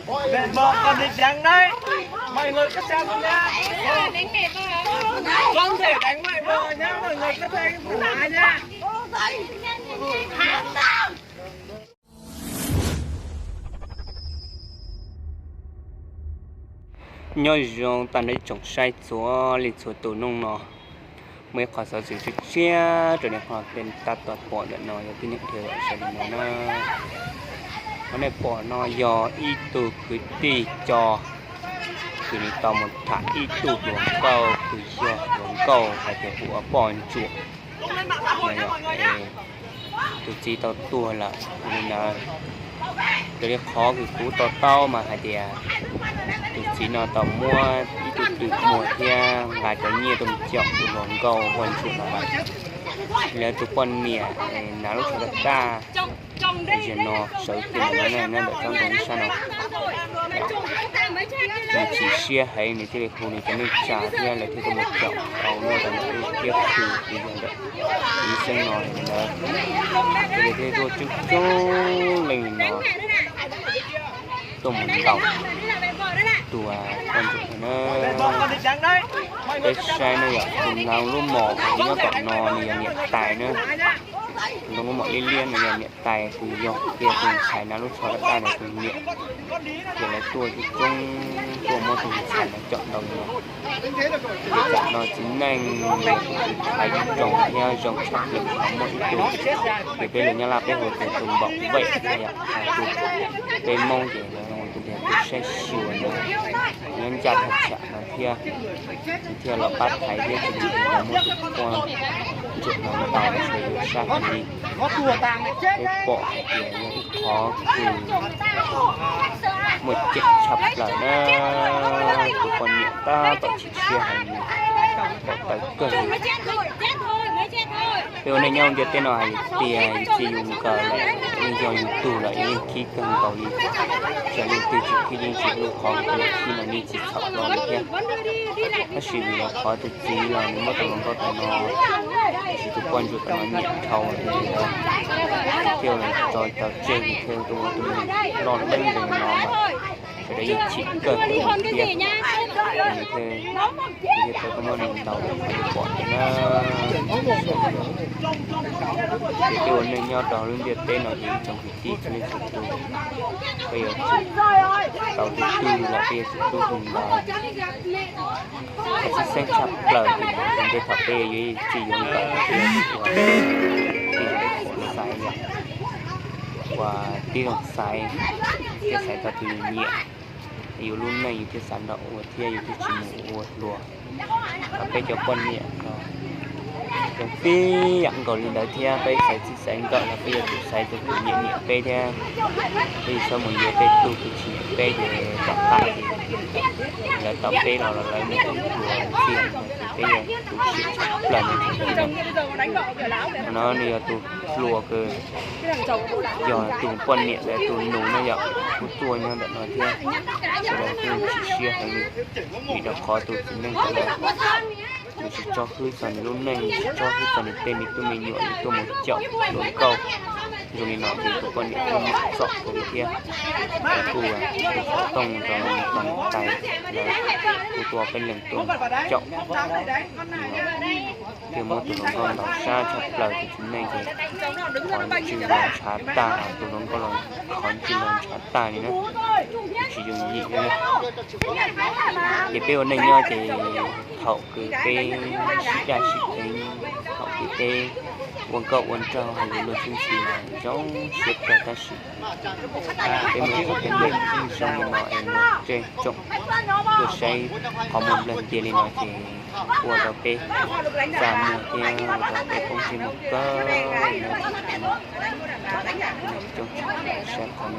Mệt mỏi còn đi trắng đấy. Mọi người cứ xem thôi nhá. Không thể đánh mọi người nhá, mọi người cứ xem thoải mái nhá. Nyob zoo tag nrho ib tsoom saib txhua leej txhua tus. Hnub no muaj ib qho xov xwm tshiab tshiab rau nej qhov tej tab tom pom ntawm no yog tib neeg dhia los sawv daws no na. Qhov nej pom no yog ib tug kwv tij co, kwv tij tau mus tham ib tug hluas nkauj, kwv yog hluas nkauj hais tias hu ua Poj Ntsuam no yog. Tus txiv tau tuag lawm li ntawd. Raws li qhov kws kuv to taub mas hais tias tus txiv no tau muab ib tug twm muag thiab nqa cov nyiaj tuaj mus caum tus hluas nkauj Poj Ntsuam no lawm. Lawv tus poj niam hnav lub tsho daj daj, zaum no sawv kiag ntawm no, nyob ntawm tsob ntoo ib sab no. Nws chim siab heev, nws thiaj li hu nws cov neej tsa thiab lawv thiaj tuaj mus caum tau nyob rau ntawm lub kiab khw uas yog ntawm ib xeeb no li ntawd. Ces lawv thiaj tuaj coob coob leej li no tuaj mus ntaus tus Poj Ntsuam no na. Peb saib no yog tus hnav lub mom nyob tom no nws yog niam tais na. Tus hnav lub mom liab liab no yog niam tais, tus yog kiag tus ntxhais hnav lub tsho daj daj no tus niam. Ces lawv tuaj coob coob tuaj muab tus ntxhais no caum ntaus li no. Ces tam no txiv neej yog tus thaiv roos thiab zoo tshaj plaws, muaj ib tug ces peb lus Nyab Laj peb hu tias tus npaum vej, tus peb Hmoob ces lawv hu tias tus saib xyuas no, nyob ncaj thaj tsam no thiab. Nws thiaj los pab thaiv thiab ces nws thiaj muab tus Poj Ntsuam no ntaus sab heev li. Peb pom hais tias yog ib qhov kws muaj ceem tshaj plaws na. Tus poj niam tab tom chim siab heev li, tawv kawg li. Peb ua neej nyob ntiaj teb no hais tias yus txij yus nkawm lawm, yog yus tug lawm yeej khib kawg nkaus li. Txawm leej twg tsis khib yeej tsis hlub qhov kws khib no, yeej tsis txhaum hlo li thiab. Tab sis vim rau qhov tus txiv los nws muab tus hluas nkauj tom no, tab sis tus Poj Ntsuam tom no nyiam dhau li ntawd, thiaj tso tau tseg, thiaj ua tus neeg loj leeb li no mas sawv daws yeej chim kawg li thiab. Nws thiaj, nws thiaj tau muab nws ntaus li qhov nej pom ntawd na. Ces peb ua neej nyob rau lub ntiaj teb no ces ib tsoom kwv tij txhua leej txhua tus, peb yuav tsum tau tu tu los peb yuav tsum tu tu ntawd. Qhov tshwj xeeb tshaj plaws ces ntev thaum peb yuav txij yuav nkawm peb yuav tsum ua tib zoo xaiv yom, ua tib zoo xaiv, thiaj xaiv tau tus yus nyiam, yus lub neej yus thiaj xav nrog ua thiab yus thiaj tsis mus ua hluas. Peb cov poj niam no zoo tib yam nkaus li ntawd thiab, peb xaiv txij xaiv nkawm los peb yuav tsum xaiv tus kws nyiam nyiam peb thiab. Peb tsis txhob mus yuav tej tug kws tsis nyiam peb ces tom qab ces lawv tom peb los lawv mus ua hluas txij no ces peb yuav tu siab tshaj plaws no. Qhov no nws yog tus hluas kws yog tus poj niam lawv tus nus na yom, kuj tuaj nyob ntawm no thiab. Sawv daws kuj chim siab heev li, vim rau qhov tus txiv neej ntawd nws tsis tso hwb txog nws lub neej, tsis tso hwb txog nws tej me tub me nyuam, nws tuaj mus caum hluas nkauj zoo li no ces tus poj niam kuj nyuam txom kawg li thiab. Kuj ua tus xov tooj rau niam tais lawv, kuj tua peb leeg tuaj caum. Thiaj muab tus hluas nkauj ntaus sab tshaj plaws, tus txiv neej ces qhov ntswg los ntshav tag, tus hluas nkauj los qhov ntswg los ntshav tag li na, tsis yooj yim li na. Ces peb ua neej nyob ces thaum kws peb sib caj sib ceev, thaum kws peb ua nkauj ua nraug hais lus luag xwb ntxhi mas zoo siab kawg, tab sis peb muaj ib qho teeb meem zoo li no es luag tsheej tsoom tuaj saib qhov muag nplawg ntias li no ces ua rau peb txaj muag thiab ua rau peb poob ntsej muag kawg li no. Coob tshaj saib qhov no,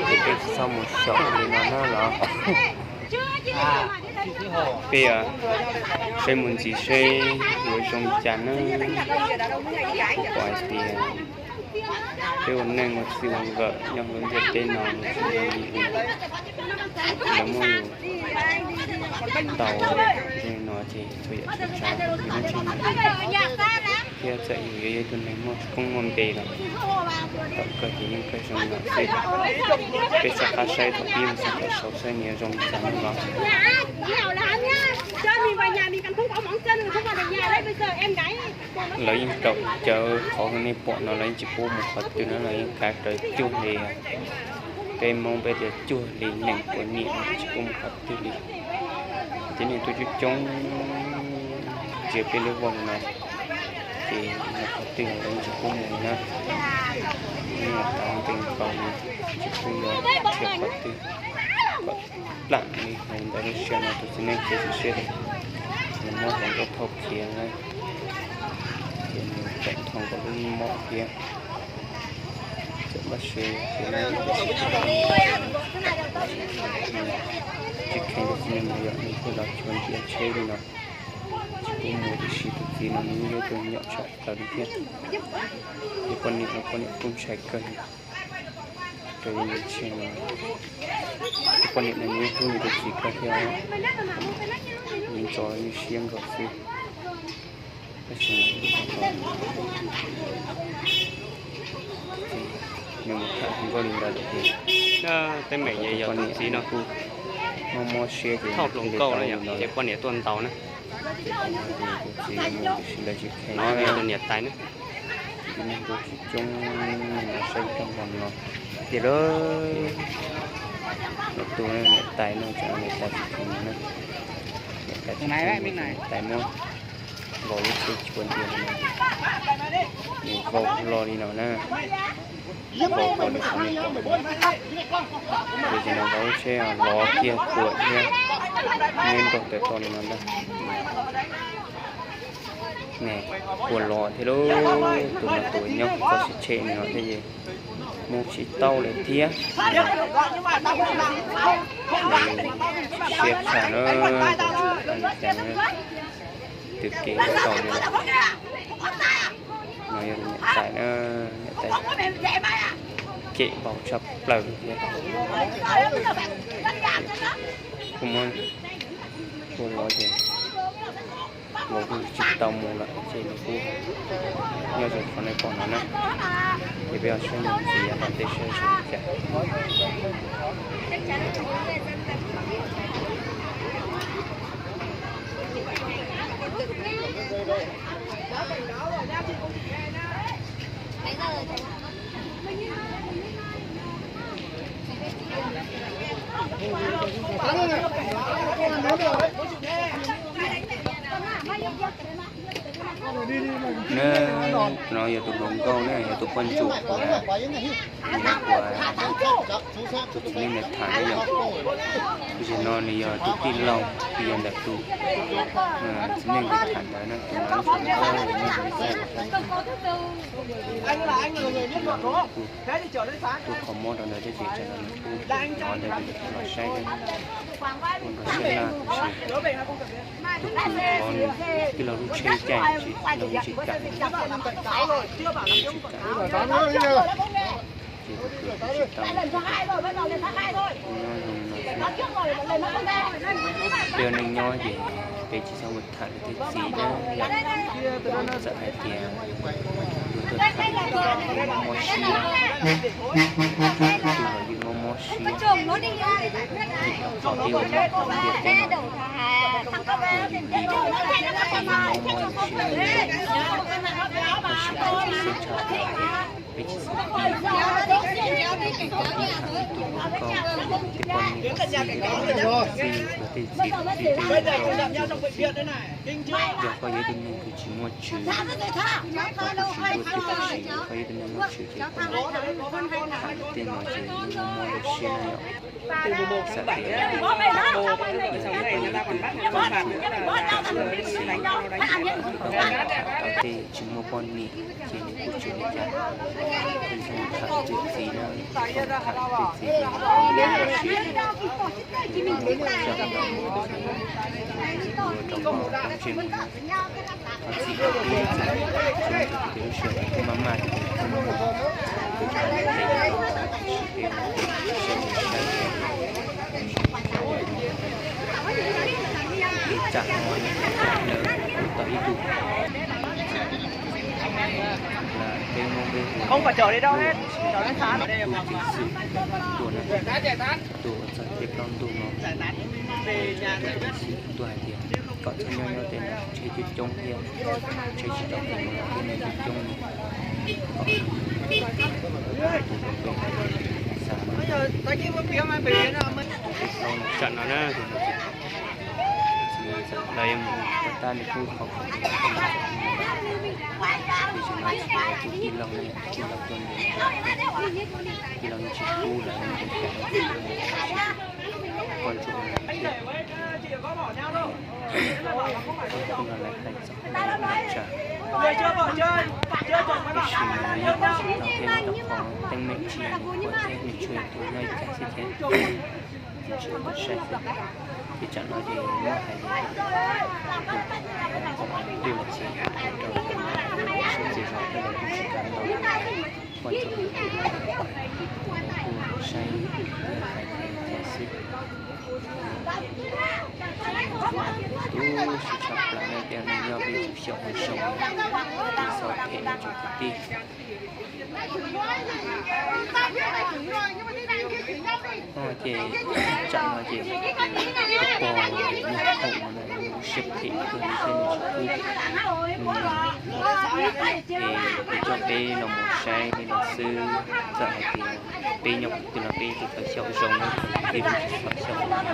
ces peb tsis txhob mus xyaum li no na los. Peb saib mus ntxiv seb yuav zoo li cas na. Kuv pom hais tias peb ua neej ua txij ua nkawm nyob hauv lub ntiaj teb no nws tsis yooj yim li. Lawv muab yus ntaus zoo li no ces txhua yam txhua tsav yus lub ntsej muag Thiab txawm yus yuav yog ib tug neeg muaj koob muaj npe los thaum kawg ces yeej kawg zoo li no xwb. Peb rov qab saib thaum pib mus txog thaum xaus saib nws yuav zoo li cas no los. Lawv yeej raws cawv qhov nej pom no, lawv yeej tsis pub mus qhov twg no, lawv yeej kav rawv cuag li. Peb Hmoob peb tias cuag li neeg ua niam no tsis pub mus qhov twg li. Tib neeg tuaj coob coob ntsia peb lub voj no, ces mus qhov twg los lawv yeej tsis pub mus li na. Yeej ua tau npe nkaus li, tsis pub yuav qhov twg kom plam li. Hais ntawd lub sij hawm no tus txiv neej khiav xwb siab li, nws muab hluas nkauj thauj khiav na, ces nws tseem thau nkaus lub mob thiab. Txawm npaj siab khiav na, tsis kheev tus txiv neej no yog nws thiaj los tsuas ntiav tsheb li no. Tsis pub mus tiam sis tus txiv no nws yeej yog tus nyom tshaj plaws li thiab. Ces poj niam no poj niam kuj ntshai kawg li, raws li nws tseg no, poj niam no nws yeej hlub nws tus txiv kawg thiab, nws ntxo nws siab nkaus xwb. Tab sis nws mus tham nkauj li ntawd lawm ces teeb meem yog tus txiv no kuj mob mob siab ces thauj hluas nkauj no ces poj niam tuaj ntaus na. Tus txiv mus tiam sis lawv tsis kheev no, yog tus niam tais na. Tus neeg tuaj tsis coob no saib tag nrho no tiag lawm. Lawv tus niam tais no tseem niam tais tsis kheev na. Niam tais tsis kheev, niam tais muab vau lub tsheb tshuav ntiag li no, nws vau hlo li no na. Vau hlo li qhov nej pom no. Ces no vau lub tsheb lov kiag tuam thiab, neb nrog tawm tau li no ntag. Ne, ua lov thiab lauj, tus no tus nyob txog sib tshem no thiab ces mus tsis tau lawm thiab. Siab tshaj na, ua li cas twb kev tau li lawm. No yog niam tais na, niam tais cem vau tshaj plaws li thiab. Kuj muab ua lov ces vau kuj tsis tau mus lawm ces nws kuj nyob zoo qhov nej pom no na. Ces peb ua saib ntxiv yav tom ntej saib zoo li cas. Ne, no yog tus hluas nkauj ne, yog tus poj ntsuam uas, uas tus txiv neej ntawd tham ne yom. Tus txiv no nws yog tus tij laug, nws yog ntawm tus txiv neej ntawd tham ntawd na, tus no tus hluas nkauj ne, tus txiv neej ntawd tham. Tus qhov mob rau ntawd thiab ces tsam no nws kuj hnov ntawd ces los saib thiab. Kuj nrog saib laj tab sis tus kwv thov nws tij laug lub tsheb caij tab sis tij laug tsis kam, tsis kam, ces tus kwv tsis tau. Nyob zoo no xwb. Peb ua neej nyob ces peb tsis txhob mus tham luag tej txiv na yom. Txawm hais tias luag tuaj tham los mob mob siab, tus los yeej mob mob siab, vim rau qhov peb ua neej ntiaj teb no, yus yim li los peb yeej mob mob yus siab li. Tab sis txhawj tshaj plaws ces peb tsis txhob pib, tsis txhob pib tham ib tug hluas nkauj, tej poj niam los xij, luag tej txiv los xij, tej hluas nkauj los xij. Yog koj yog ib tug neeg kws tsis muaj tswv, koj kuj tsis ua twg tam sim, yog koj yog ib tug neeg muaj tswv ces koj tham tej no ces yeej mob mob lub siab na yom. Xam tias yog tias koj yog ib tug hluas nkauj tsis muaj txiv, koj kuj tham tau tej tsis muaj poj niam ces nws kuj tsis ua li cas. Koj tsis tham tej txiv na, koj tham tej txiv ces nws mob mob lub siab. Ces koj xyaum ntawm no ces ua rau koj ntsej muag thov txim rau peb txiv, tsis muaj tus twg tias lub sij hawm no peb maj maj ces peb muaj, peb tham tej no tab sis peb ua peb saib saib thiab. Peb tsam no lawv kuj tau ib tug Peb Hmoob peb hu ua lub tsev xwm tuaj na, tuaj ua txog tej plaub ntug no, tus tsev xwm tuaj hais tias kom txhob nyob nyob tej no, tsheb coob coob thiab, tsheb tsis tau mus los tej no coob coob li, kom tus hluas nkauj xav no. Tej plaub no tsam no na, lawv yeej mus ua tab nws kuj qhov kom tus hluas nkauj txawm mus lawm, tiam sis no tsis yog tus tij laug ne, tij laug tuaj ntes, tij laug yeej tsis pub lawv mus ua cas, poj ntsuam thiab. Kuj los lawv hais txog nram tsa, tab sis mas nws yeej tsis tau tej lub rau qhov teeb meem tsis yog nws quaj thiab, nws tsuas yog tus nyob ib cas xwb thiab, ces tsis tau tau saib xwb. Ces tsam no ces muab hais tias tus hluas nkauj los ces ua rau cov sawv tsees zos tej los kuj tsis kam ntau, poj ntsuam thiab, lawv kuj saib thiab hais thiab xwb. Tus siab tshaj plaws no ces nws nyob peb tsoom xyaum ua zoo, tus xov phem no tsoom kwv tij. Ces tsam no ces tus pog nyuag khoom no lub siab phem kawg li thiab nws tsis pub. Es kuv coj peb los mus saib li no xwb, txawm hais tias peb nyob qhov twg los peb tsis txhob xyaum zoo na, peb tsis txhob xyaum zoo na.